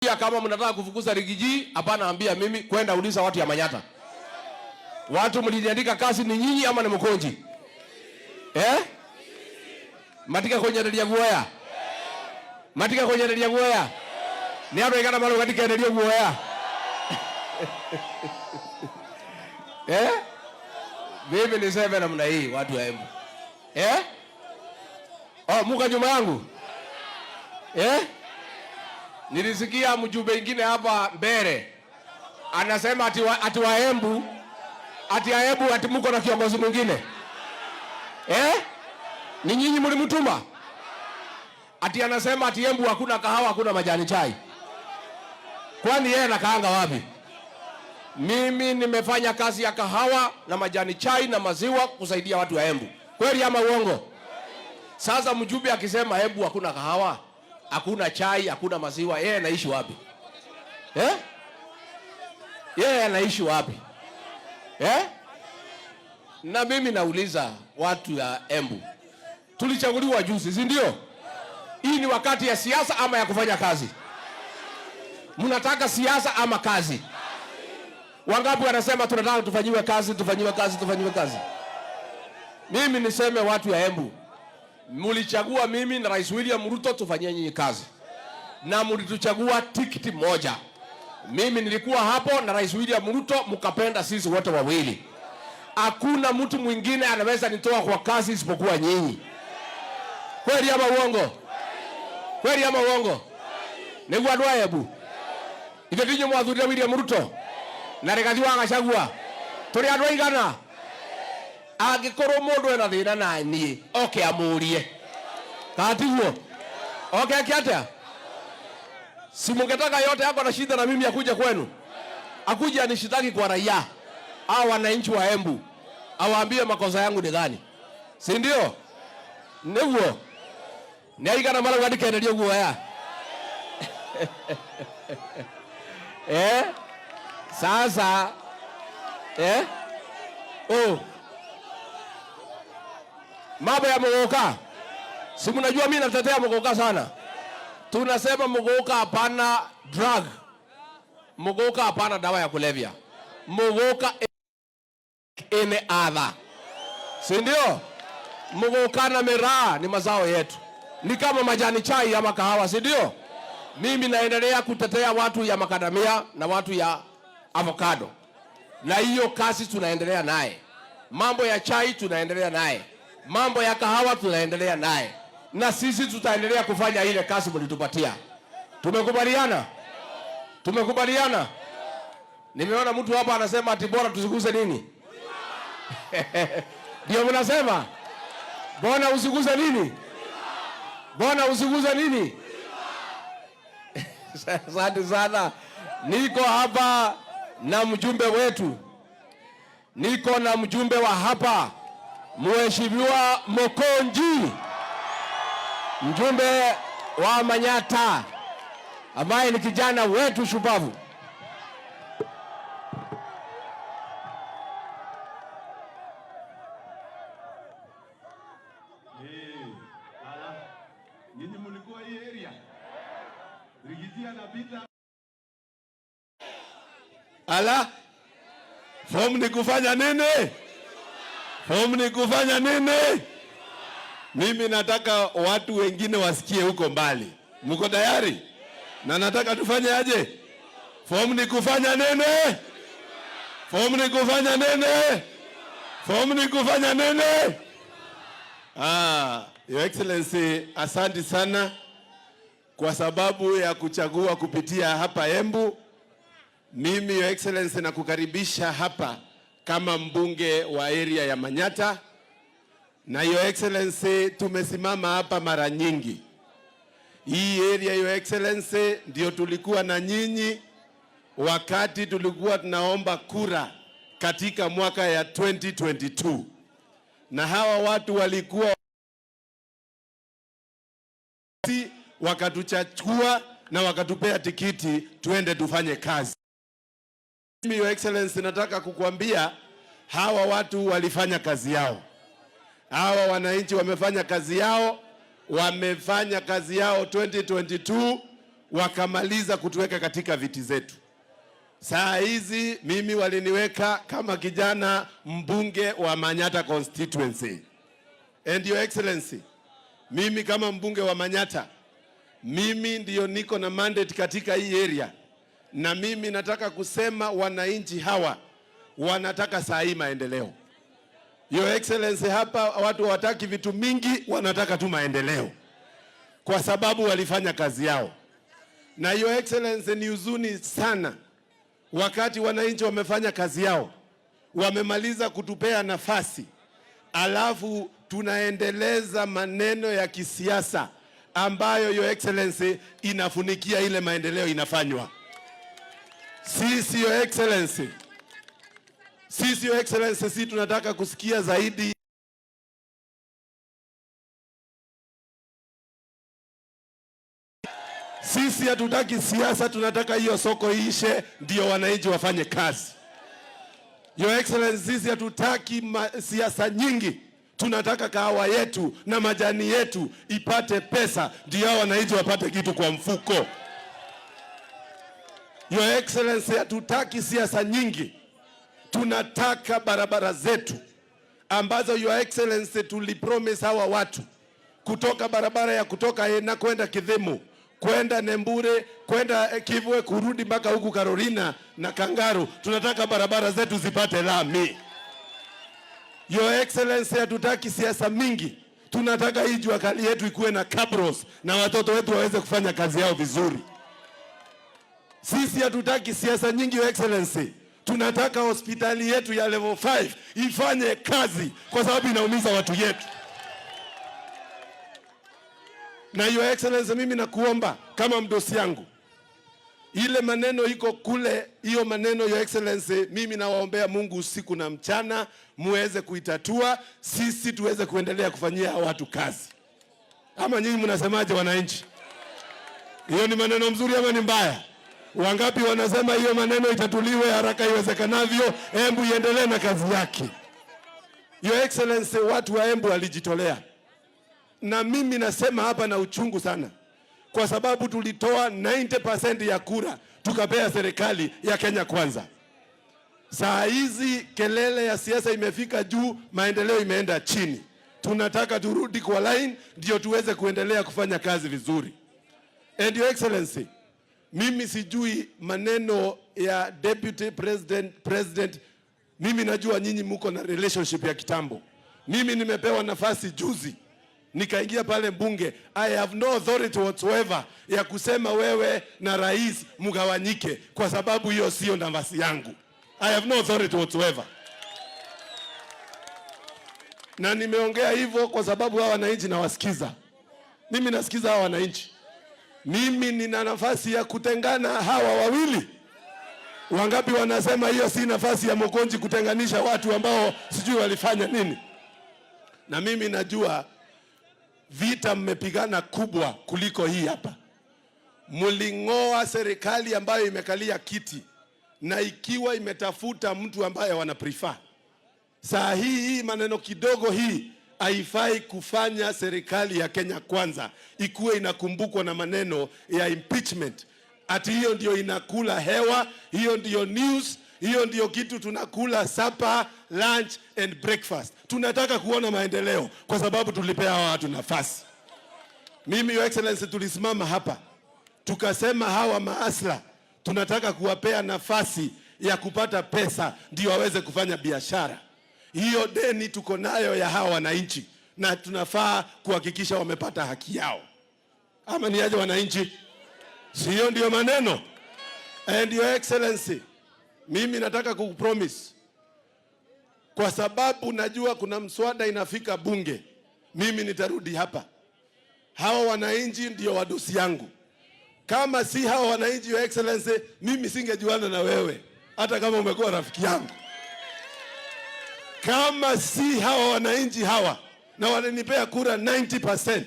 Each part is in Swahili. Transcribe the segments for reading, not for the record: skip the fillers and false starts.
Kama mnataka kufukuza Riggy G, hapana, ambia mimi kwenda uliza watu ya Manyatta. Watu mliniandika kazi ni nyinyi ama ni Mkonji? Eh? Matika kwenyereria guoya. Matika kwenyereria guoya. Ni andu aigana marauga ndikenderio guoya. Eh? Mimi niseme namna hii watu wa Embu. Eh? Oh, muka nyuma yangu. Eh? Nilisikia mjumbe mwingine hapa mbele anasema ati wa Embu, ati Embu ati muko na kiongozi mwingine. Eh? Ni nyinyi mlimtuma? Ati anasema ati Embu hakuna kahawa, hakuna majani chai. Kwani yeye anakaanga wapi? Mimi nimefanya kazi ya kahawa na majani chai na maziwa kusaidia watu wa Embu. Kweli ama uongo? Sasa mjumbe akisema Embu hakuna kahawa, hakuna chai, hakuna maziwa, yeye anaishi wapi? Eh? Yeye anaishi wapi? Eh? Na mimi nauliza watu ya Embu. Tulichaguliwa juzi, si ndio? Hii ni wakati ya siasa ama ya kufanya kazi? Mnataka siasa ama kazi? Wangapi wanasema tunataka tufanyiwe kazi, tufanyiwe kazi, tufanyiwe kazi? Mimi niseme watu ya Embu, mlichagua mimi na Rais William Ruto tufanyie nyinyi kazi. Na mlituchagua tikiti moja. Mimi nilikuwa hapo na Rais William Ruto, mkapenda sisi wote wawili. Hakuna mtu mwingine anaweza nitoa kwa kazi isipokuwa nyinyi. Kweli ama uongo? Kweli ama uongo? Niguo andu a Embu. Ithe tinyu mwathurire William Ruto na Rigathi wa Gachagua. Turi andu aigana? Angikorwo mundu ena thina na nie, oke amurie. Kana tiguo? Oke eke atia? Si mungetaka yote yako na shida na mimi akuje kwenu? Akuje anishitaki kwa raia au wananchi wa Embu. Awaambie makosa yangu ni gani? Si ndio? Niguo. Ni aigana mara ngandikenerio guoya. Eh? Sasa eh? Oh. Mambo ya Muguka. Si mnajua mimi natetea Muguka sana. Tunasema Muguka hapana drug. Muguka hapana dawa ya kulevya. Muguka any other. Si ndio? Muguka na miraa ni mazao yetu. Ni kama majani chai ama kahawa, si ndio? Mimi naendelea kutetea watu ya makadamia na watu ya avocado. Na hiyo kazi tunaendelea naye. Mambo ya chai tunaendelea naye. Mambo ya kahawa tunaendelea naye. Na sisi tutaendelea kufanya ile kazi mlitupatia. Tumekubaliana? Tumekubaliana? Nimeona mtu hapa anasema ati bora tusiguse nini? Ndio mnasema? Bora usiguse nini? Bora usiguse nini? Asante sana. Niko hapa na mjumbe wetu. Niko na mjumbe wa hapa, Mheshimiwa Mokonji, mjumbe wa Manyatta, ambaye ni kijana wetu shupavu. Nyinyi mlikuwa hii area? Riggy G anapita. Ala, form ni kufanya nini? Form ni kufanya nini? Mimi nataka watu wengine wasikie huko mbali. Mko tayari? Na nataka tufanye aje? Form ni kufanya nini? Form ni kufanya nini? Form ni kufanya nini? Your Excellency, asante sana kwa sababu ya kuchagua kupitia hapa Embu. Mimi Your Excellency nakukaribisha hapa kama mbunge wa area ya Manyatta. Na Your Excellency tumesimama hapa mara nyingi. Hii area Your Excellency ndio tulikuwa na nyinyi wakati tulikuwa tunaomba kura katika mwaka ya 2022. Na hawa watu walikuwa wakatuchukua na wakatupea tikiti tuende tufanye kazi. Mimi Your Excellency nataka kukuambia hawa watu walifanya kazi yao. Hawa wananchi wamefanya kazi yao, wamefanya kazi yao 2022. wakamaliza kutuweka katika viti zetu. Saa hizi mimi waliniweka kama kijana mbunge wa Manyatta constituency. And Your Excellency, mimi kama mbunge wa Manyatta, mimi ndiyo niko na mandate katika hii area, na mimi nataka kusema wananchi hawa wanataka saa hii maendeleo. Your Excellency, hapa watu hawataki vitu mingi, wanataka tu maendeleo, kwa sababu walifanya kazi yao. Na Your Excellency, ni huzuni sana wakati wananchi wamefanya kazi yao, wamemaliza kutupea nafasi, alafu tunaendeleza maneno ya kisiasa ambayo, Your Excellency, inafunikia ile maendeleo inafanywa. Sisi, Your Excellency, sisi, Your Excellency, sisi tunataka kusikia zaidi. Sisi hatutaki siasa, tunataka hiyo soko iishe, ndio wananchi wafanye kazi. Your Excellency, sisi hatutaki siasa nyingi, tunataka kahawa yetu na majani yetu ipate pesa, ndio hao wananchi wapate kitu kwa mfuko. Your Excellency, hatutaki siasa nyingi, tunataka barabara zetu ambazo, Your Excellency, tulipromise hawa watu kutoka barabara ya kutoka Ena kwenda Kidhimu, kwenda Nembure, kwenda Kivwe, kurudi mpaka huku Carolina na Kangaru. Tunataka barabara zetu zipate lami. Your Excellency, hatutaki siasa mingi, tunataka hii jua kali yetu ikuwe na cabros na watoto wetu waweze kufanya kazi yao vizuri. Sisi hatutaki siasa nyingi, Your Excellency. Tunataka hospitali yetu ya level 5 ifanye kazi kwa sababu inaumiza watu yetu. Na Your Excellency, mimi nakuomba kama mdosi yangu, ile maneno iko kule, hiyo maneno, Your Excellency, mimi nawaombea Mungu usiku na mchana muweze kuitatua, sisi tuweze kuendelea kufanyia watu kazi. Ama nyinyi mnasemaje, wananchi? Hiyo ni maneno mzuri ama ni mbaya? Wangapi wanasema hiyo maneno itatuliwe haraka iwezekanavyo, Embu iendelee na kazi yake? Your Excellency, watu wa Embu walijitolea, na mimi nasema hapa na uchungu sana, kwa sababu tulitoa 90% ya kura tukapea serikali ya Kenya Kwanza. Saa hizi kelele ya siasa imefika juu, maendeleo imeenda chini. Tunataka turudi kwa line ndio tuweze kuendelea kufanya kazi vizuri. And Your Excellency, mimi sijui maneno ya deputy president, president. Mimi najua nyinyi muko na relationship ya kitambo. Mimi nimepewa nafasi juzi nikaingia pale mbunge. I have no authority whatsoever ya kusema wewe na rais mgawanyike, kwa sababu hiyo sio nafasi yangu. I have no authority whatsoever, na nimeongea hivyo kwa sababu hawa wananchi nawasikiza. Mimi nasikiza hawa wananchi. Mimi nina nafasi ya kutengana hawa wawili. Wangapi wanasema hiyo si nafasi ya Mukunji kutenganisha watu ambao sijui walifanya nini? Na mimi najua vita mmepigana kubwa kuliko hii hapa. Mling'oa serikali ambayo imekalia kiti na ikiwa imetafuta mtu ambaye wana prefer. Saa hii hii maneno kidogo hii haifai kufanya serikali ya Kenya Kwanza ikuwe inakumbukwa na maneno ya impeachment. Ati hiyo ndio inakula hewa, hiyo ndio news, hiyo ndio kitu tunakula supper, lunch and breakfast. Tunataka kuona maendeleo kwa sababu tulipea hawa watu nafasi. Mimi, Your Excellency, tulisimama hapa tukasema hawa mahustler tunataka kuwapea nafasi ya kupata pesa ndio waweze kufanya biashara. Hiyo deni tuko nayo ya hawa wananchi, na tunafaa kuhakikisha wamepata haki yao. Ama ni aje wananchi? Sio ndio maneno? And Your Excellency, mimi nataka kukupromise kwa sababu najua kuna mswada inafika bunge, mimi nitarudi hapa. Hawa wananchi ndio wadosi yangu. Kama si hawa wananchi, Your Excellency, mimi singejuana na wewe hata kama umekuwa rafiki yangu. Kama si hawa wananchi hawa na walinipea kura 90%,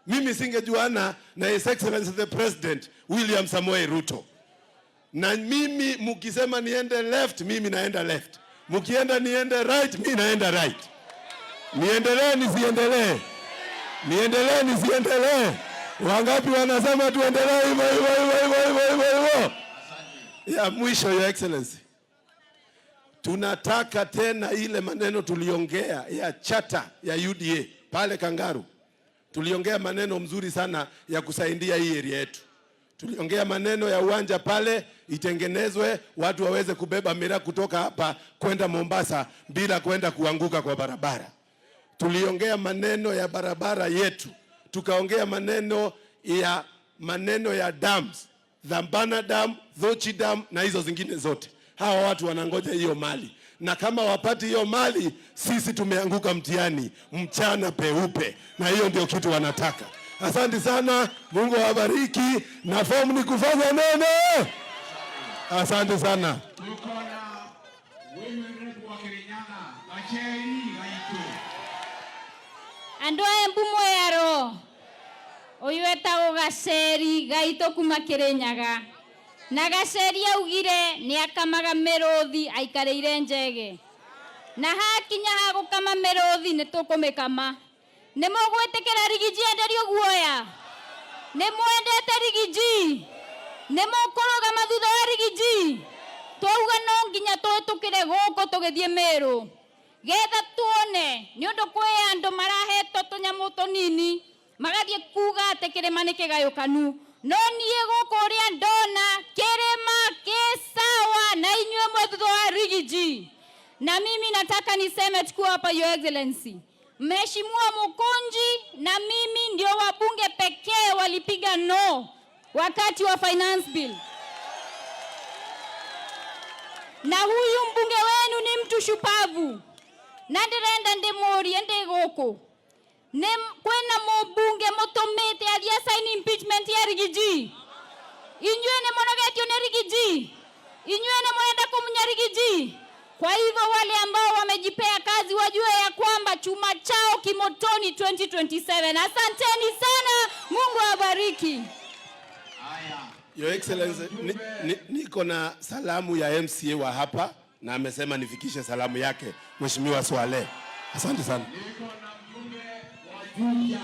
mimi singejuana na His Excellency the President William Samoei Ruto. Na mimi mkisema niende left, mimi naenda left. Mkienda niende right, mimi naenda right. Niendelee nisiendelee? Niendelee nisiendelee? Wangapi wanasema tuendelee hivyo hivyo hivyo hivyo hivyo hivyo hivyo? Ya mwisho, Your Excellency, tunataka tena ile maneno tuliongea ya charter ya UDA pale Kangaru. Tuliongea maneno mzuri sana ya kusaidia hii area yetu. Tuliongea maneno ya uwanja pale itengenezwe, watu waweze kubeba miraa kutoka hapa kwenda Mombasa bila kwenda kuanguka kwa barabara. Tuliongea maneno ya barabara yetu, tukaongea maneno ya dams, Thambana Dam, Thochi Dam na hizo zingine zote. Hawa watu wanangoja hiyo mali, na kama wapati hiyo mali, sisi tumeanguka mtihani mchana peupe, na hiyo ndio kitu wanataka. Asante sana, Mungu awabariki, na fomu ni kufanya neno. Asante sana. Tuko na women rep wa Kirinyaga, Gacheri Gaitũ. Andũ a Embu mwĩaro, ũyũ etagwo Gaceri Gaitũ kuma Kĩrĩnyaga, na Gaceri augire nĩ akamaga mĩrũthi aikarĩire njege, na hakinya ha gũkama mĩrũthi nĩ tũkũmĩkama. Nĩ mũgwĩtĩkĩra Riggy G enderio guoya? Nĩ mwendete Riggy G? Nĩ mũkũrũgama thutha wa Riggy G? Twauga no nginya tũhĩtũkĩre gũkũ tũgĩthiĩ Meru getha tuone, nĩ ũndũ kwĩ andũ marahetwo tũnyamũ tũnini magathiĩ kuga atĩ kĩrĩma nĩ kĩgayũkanu, no niĩ gũkũ ũrĩa ndona kĩrĩma kĩ sawa na inyuĩ mwe thutha wa Riggy G. Na mimi nataka niseme tukiwa hapa, Your Excellency, Mheshimiwa Mukunji na mimi ndio wabunge pekee walipiga no wakati wa finance bill, na huyu mbunge wenu ni mtu shupavu, na ndĩrenda ndĩmũrie ndĩ gũkũ, nĩ kwĩna mũmbunge mũtũmĩte athiĩ sign impeachment ya Riggy G? Inyuĩ nĩ mũnogetio nĩ Riggy G? Inyuĩ nĩ mũrenda kũmunya Riggy G? Kwa hivyo wale ambao wamejipea kazi wajue ya kwamba chuma chao kimotoni 2027. Asanteni sana, Mungu awabariki. Haya. Your Excellency, niko na salamu ya MCA wa hapa na amesema nifikishe salamu yake Mheshimiwa Swale. Asante sana. Niko na mjumbe wa Juja,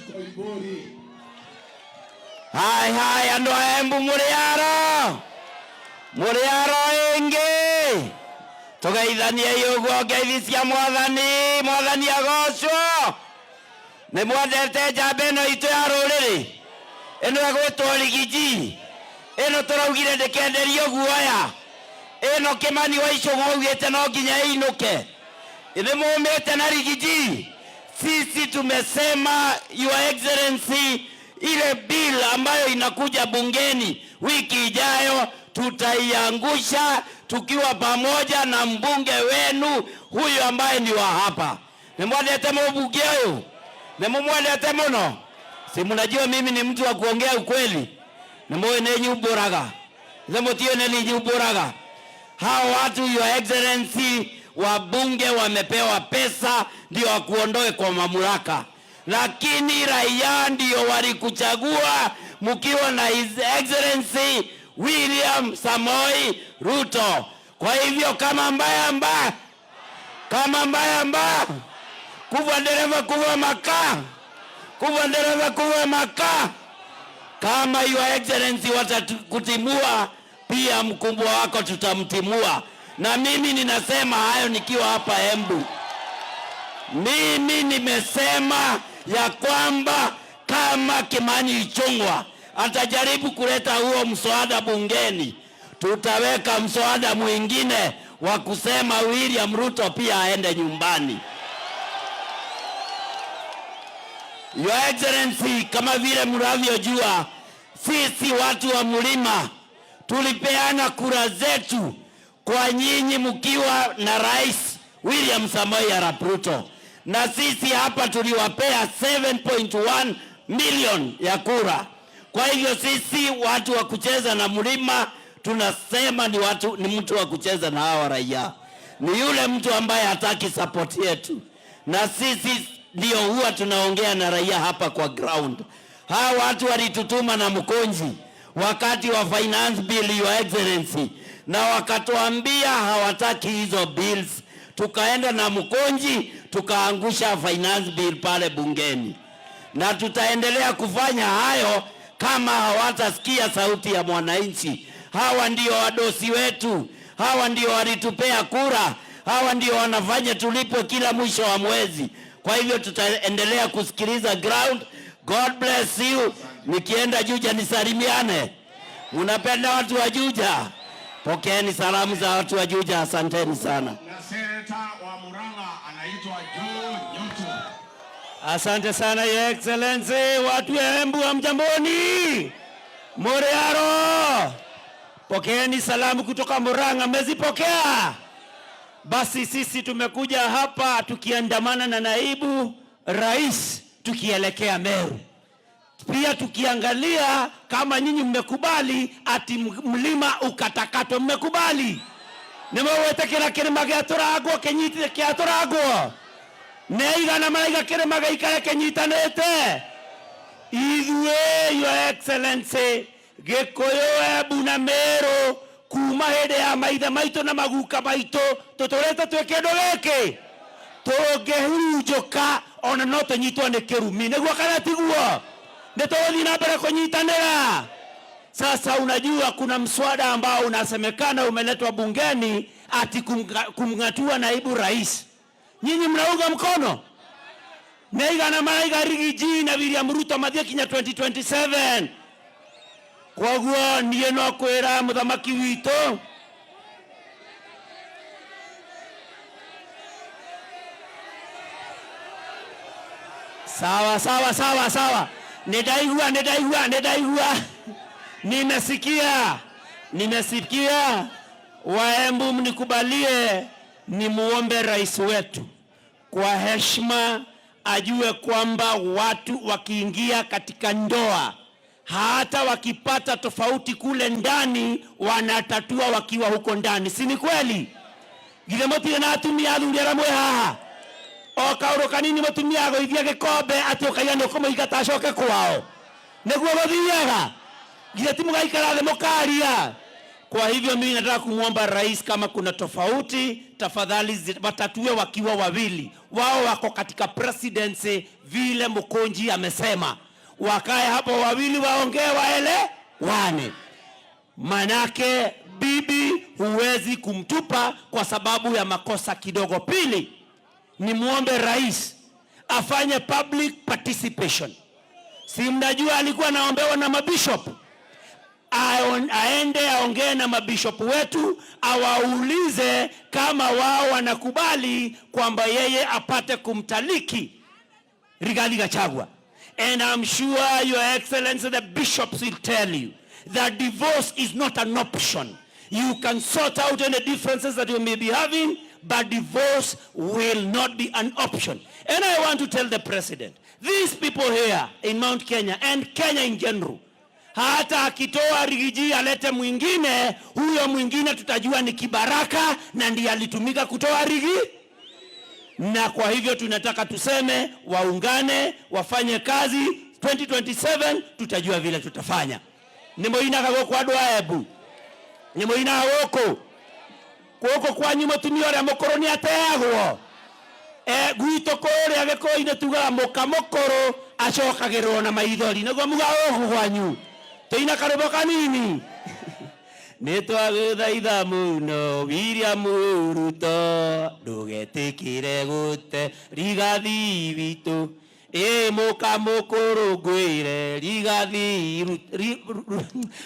George Koimburi. Hai hai, andũ a Embu, mũrĩ aro, mũrĩ aro ĩngĩ, tũgeithanie ũguo ngeithi cia Mwathani. Mwathani agocwo. Nĩ mwendete njamba ĩno itũ ya rũrĩrĩ ĩno ĩgwĩtwo Riggy G, ĩno tũraugire ndĩkenderio guoya, ĩno Kĩmani wa Icũgũ augĩte no nginya ĩinũke. Nĩ mũmĩte na Riggy G? Sisi tumesema, Your Excellency, ile bill ambayo inakuja bungeni wiki ijayo tutaiangusha tukiwa pamoja na mbunge wenu huyu ambaye ni wa hapa. Nimwendete mũmbunge ũyũ? Nĩmũmwendete mũno? Si mnajua mimi ni mtu wa kuongea ukweli? Nĩmũĩ nĩ nyumbũraga? Ithe mũtiũĩ nĩ nyumbũraga? Hao watu, Your Excellency, wabunge wamepewa pesa ndio wakuondoe kwa mamlaka, lakini raia ndio walikuchagua mkiwa na His Excellency William Samoi Ruto. Kwa hivyo kama mbaya mbaya, kama mbaya mbaya, kuva dereva kuva makaa, kuva dereva kuva makaa. Kama Your Excellency watakutimua, pia mkubwa wako tutamtimua. Na mimi ninasema hayo nikiwa hapa Embu. Mimi nimesema ya kwamba kama Kimani Ichung'wa atajaribu kuleta huo mswada bungeni, tutaweka mswada mwingine wa kusema William Ruto pia aende nyumbani. Your Excellency, kama vile mnavyojua, sisi watu wa mlima tulipeana kura zetu kwa nyinyi mkiwa na Rais William Samoei Arap Ruto, na sisi hapa tuliwapea 7.1 million ya kura. Kwa hivyo sisi watu wa kucheza na mlima tunasema ni mtu wa kucheza na hawa raia, ni yule mtu ambaye hataki support yetu, na sisi ndio huwa tunaongea na raia hapa kwa ground. Hawa watu walitutuma na Mkonji wakati wa finance bill, Your Excellency, na wakatuambia hawataki hizo bills. Tukaenda na Mkonji tukaangusha finance bill pale bungeni. Na tutaendelea kufanya hayo kama hawatasikia sauti ya mwananchi. Hawa ndio wadosi wetu, hawa ndio walitupea kura, hawa ndio wanafanya tulipwe kila mwisho wa mwezi. Kwa hivyo tutaendelea kusikiliza ground. God bless you. Nikienda Juja nisalimiane. Munapenda watu wa Juja? Pokeeni salamu za watu wa Juja, asanteni sana. Na seneta wa Murang'a anaitwa Joe Nyutu. Asante sana, Your Excellency. Watu wa Embu, hamjamboni? Muriaro, pokeeni salamu kutoka Murang'a, mmezipokea? Basi sisi tumekuja hapa tukiandamana na naibu rais tukielekea Meru, pia tukiangalia kama nyinyi mmekubali ati mlima ukatakatwe. Mmekubali? Nimewetĩkĩra kĩrĩma gĩatũrangwo kĩnyitire kĩatũrangwo nĩ maraiga kĩrĩma gĩikare kĩnyitanĩte. Ithuĩ, Your Excellency, Gĩkũyũ, Embu na Meru kuma hĩndĩ ya maithe maitũ na maguka maitũ tũtũrĩte twĩ kĩndũ gĩkĩ tũngĩhurunjũka ona no tũnyitwo nĩ kĩrumi. Nĩguo kana tiguo? Nĩ tũgũthiĩ na mbere kũnyitanĩra. Sasa unajua kuna mswada ambao unasemekana umeletwa bungeni ati kumng'atua naibu rais. Nyinyi mnaunga mkono? Neigana maraiga Riggy G na William Ruto mathie kinya 2027. Koguo niĩ no kwĩra mũthamaki witũ, sawa sawa sawa sawa, nĩndaigua nĩndaigua nĩndaigua, nimesikia nimesikia. Waembu, mnikubalie nimuombe rais wetu kwa heshima ajue kwamba watu wakiingia katika ndoa, hata wakipata tofauti kule ndani, wanatatua wakiwa huko ndani, si ni kweli? Githĩ mũtirĩ na atumia athuri arĩa mwĩ haha? O kaũndũ kanini mũtumia agũithia gĩkombe atĩ ũkaiga nĩ ũkũmũingata acoke kwao, nĩguo gũthiaga? Githĩ ti mũgaikara thĩ mũkaria? Kwa hivyo mimi nataka kumwomba rais, kama kuna tofauti tafadhali watatue wakiwa wawili, wao wako katika presidency vile Mukunji amesema, wakae hapo wawili waongee waelewane. Manake bibi huwezi kumtupa kwa sababu ya makosa kidogo. Pili, ni muombe rais afanye public participation. Si mnajua alikuwa anaombewa na mabishop? Aende aongee na mabishop wetu, awaulize kama wao wanakubali kwamba yeye apate kumtaliki Rigathi Gachagua. And I'm sure, Your Excellency, the bishops will tell you that divorce is not an option. You can sort out any differences that you may be having, but divorce will not be an option. And I want to tell the president, these people here in Mount Kenya and Kenya in general, hata akitoa Riggy G alete mwingine, huyo mwingine tutajua ni kibaraka na ndiye alitumika kutoa Riggy. Na kwa hivyo tunataka tuseme waungane, wafanye kazi. 2027 tutajua vile tutafanya. Nĩ mũinaga gũkũ andũ a Embu? Nĩ mũinaga gũkũ? Gũkũ kwanyu mũtumia ũrĩa mũkũrũ nĩ ateagwo? Gwitũ kũrĩa Gĩkũyũ-inĩ tugaga mũka mũkũrũ acokagĩrĩrwo na maithori. Nĩguo mugaga gũkũ kwanyu? Tũina karwĩmbo kanini. Nĩ twagũthaitha mũno William Ruto, ndũgetĩkĩre gũte Rigathi witũ. Ĩ mũka mũkũrũ ngwĩre Rigathi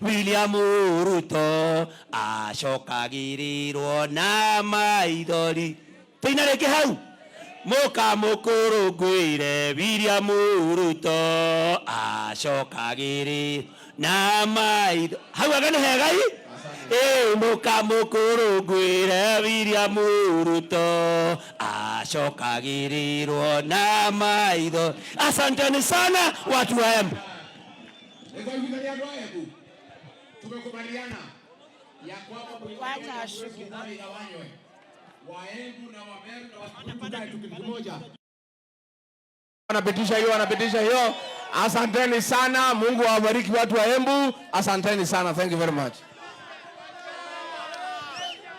William Ruto acokagĩrĩrwo na maithori. Tũina rĩngĩ hau. Mũka mũkũrũ ngwĩre William Ruto acokagĩrĩrwo na maitho. Hau anga nĩ hega ĩ? Ĩ mũka mũkũrũ ngwĩre William Ruto acokagĩrĩrwo na maitho. Asanteni sana watu wa Embu. Nĩtwaiguithania andũ a Embu, tumekubaliana ya kwamba mlima Kenya hatuwezi kubali igawanywe. Waembu na Wameru na Wakikuyu tukae tu kitu kimoja. Wanapitisha hiyo, wanapitisha hiyo. Asanteni sana, Mungu awabariki watu wa Embu. Asanteni sana, thank you very much.